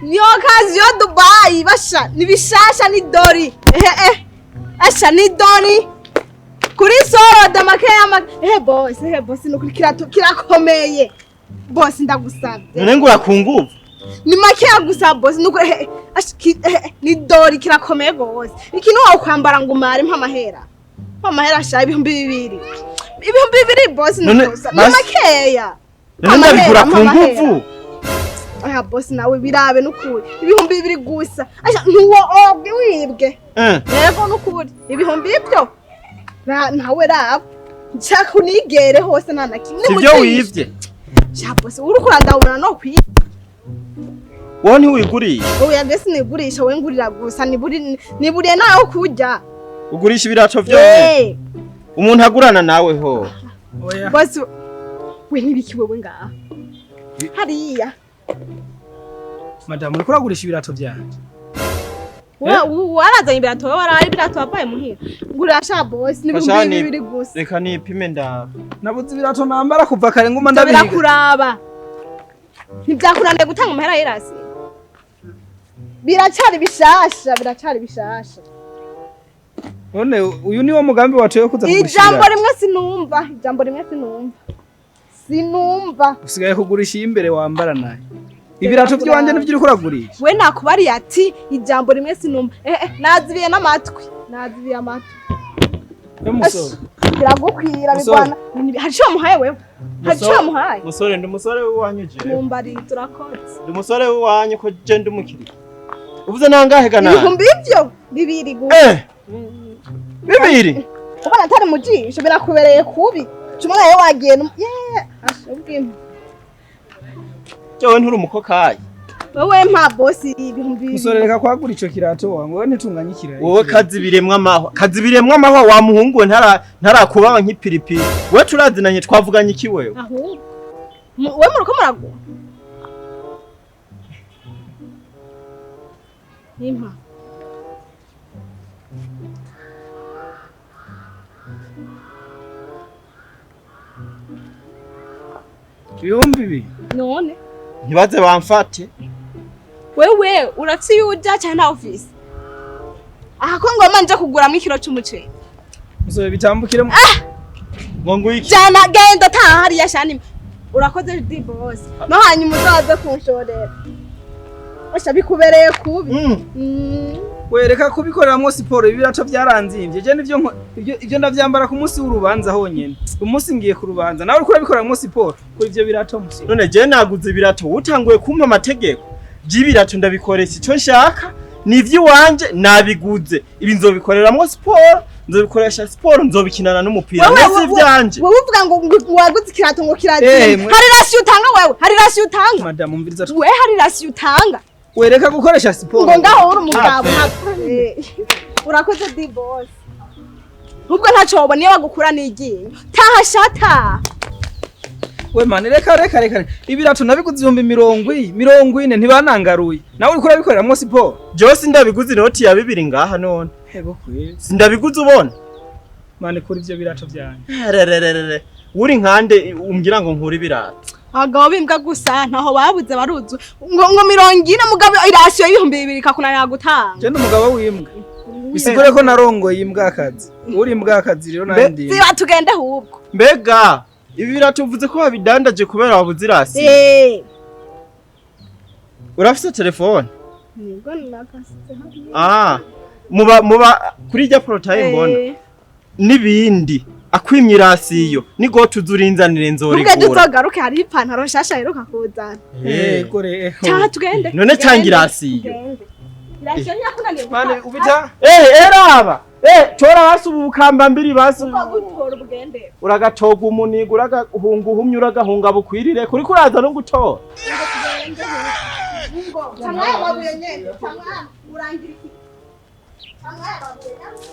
Ni occasion Dubai basha ni bishasha ni dori. Eh eh. Asha ni dori. Kuri soro da makeya ma eh boss, eh boss nukuri kirato kirakomeye. Boss ndagusabye. None ngura ku nguvu. Ni makeya gusa boss nukuri eh, asha ni dori kirakomeye gose. Ikintu wakwambara ngo umare mpa amahera. Mpa amahera sha 2000. 2000 boss None, ndagusabye. Ni basi- makeya. None Amahera, ndabigura ku amahera. nguvu. Oya boss nawe birabe nukuri 2000 gusa asha ntuwo obwe wibwe Eh. yego nukuri ibihumbi ibyo nawe raba nshaka unigere hose nta na kimwe Sivyo wivye. sha boss uriko urandabura no kwiba Wowe ntiwigurisha. oya mbese nigurisha we ngurira gusa niburi niburiye nawe kurya Ugurisha ibirato vyonyene. Eh, Umuntu agurana nawe ho. Oya. boss we nibiki wewe ngaha hariya Madamu uriko uragurisha ibirato vyanje. Warazanye ibirato wewe waraye ibirato wabaye muhira ngurira sha boss Basha n'ibihumbi ni- bibiri gusa Reka nipime ndabe. Nabuze ibirato nambara kuva kare nguma Ivyo ndabihiga. birakuraba ntibyakunaniye gutanga amahera y'irasi biracari bishasha biracari bishasha None uyu niwo mugambi watoye kuza kugurisha. ijambo ibirato? rimwe sinumva ijambo rimwe sinumva sinumva Usigaye kugurisha imbere wambara naye. Ibirato by'iwanje nivyo uriko uragurisha. we nakubariye ati ijambo rimwe sinumva eh, eh, nazibiye n'amatwi nazibiye amatwi We musore. biragukwira Musore. bigwana hari ico wamuhaye wewe hari ico wamuhaye Musore ndi umusore w'iwanyu jewe. mumbari turakotse Ndi umusore w'iwanyu ko je ndi umukiriya. Uvuze nangahe gana? ibihumbi ivyo bibiri gusa Eh. Bibiri. ubona atari mu jisho birakubereye kubi cuma nawe wagiye ye asha ubwimpa Jewe nturi umukokayi. wewe mpa bosi 2000. Musore reka kwagura ico kirato wangu wewe ntitunganye ikirato. Wowe kazibiremwa amahwa. Kazibiremwa amahwa wa muhungu we ntarakubawa nk'ipiripiri. We turazinanye twavuganye iki wewe? Ahubwo we muriko muragura nimpa 2000. none Ntibaze bamfate. wewe urafise iyo uja canke nta ofisi aha ko ngoma nje kuguramwo ikiro c'umuceri Musore bitambukire mu Ngo nguiki. jana genda taha hariya shani urakoze di bosi no hanyuma uzaze kunshorera osha bikubereye kubi Mm. Wereka kubikoreramwo siporo ibirato byaranzimvye. Je nivyo ivyo ndavyambara ku munsi w'urubanza honyene. Umunsi ngiye ku rubanza nawe uriko urabikoreramwo siporo kuri ivyo birato musore. None je naguze ibirato utanguye kumpa amategeko. Je ibirato ndabikoresha ico nshaka. Ni ivy'iwanje nabiguze. Ibi nzobikoreramwo siporo, nzobikoresha siporo, nzobikinana n'umupira. Wewe- Nese ivyanje. wowe uvuga ngo waguze ikirato ngo Eh, kirazimba mwe- hari rasiyo utanga wewe hari rasiyo utanga Madamu umviriza we hari rasiyo utanga wereka gukoresha siporo. ngo ngaho uri umugabo Ah, urakoze di boss ubwo ntaco wobona iyo bagukura n'iryinyo taha shata We mani reka reka reka ibirato nabiguze 40,000 ntibanangaruye. Nawe uriko urabikoreramwo siporo. Jewe sindabiguze inoti ya 2 ngaha none. Ego kweli. Sindabiguze ubona. Mani kuri ivyo birato vyanje. Rerererere. Uri nkande umbwira ngo nkure ibirato. abagabo b'imbwa gusa ntaho babuze baruzu ngo ngo 40 mugabo irasiyo y'2000 ikakunanira gutanga Je ndi umugabo w'imbwa. Bisigure ko narongoye imbwakazi. Uri imbwakazi rero Mbe- nandi ndi. ziba tugende ahubwo Mbega ibi birato uvuze ko wabidandaje kubera wabuze irasi. eh Urafise telefone? nibwo nakasize hariya. Ah. Muba kuri irya porotaye mbona. Eh. N'ibindi akwimye irasiyo ni gotu urinzanire Nubwo nzorigura. tuzogaruke hariho ipantaro nshasha aheruka kuzana Ego re. taha tugende None tanga irasiyo. Tugende. Irasiyo ntiyakunaniye Mani gutanga. ubita Eh eraba. Eh tora basi ubu bukamba mbiri basi. Uko gutora ubugende Uragatoga umuniga uragahunga uhumye uragahunga bukwirire kuri kuraza no gutora. ngo tamwaya mabuye nyene tamwaya urangira iki tamwaya mabuye nyene.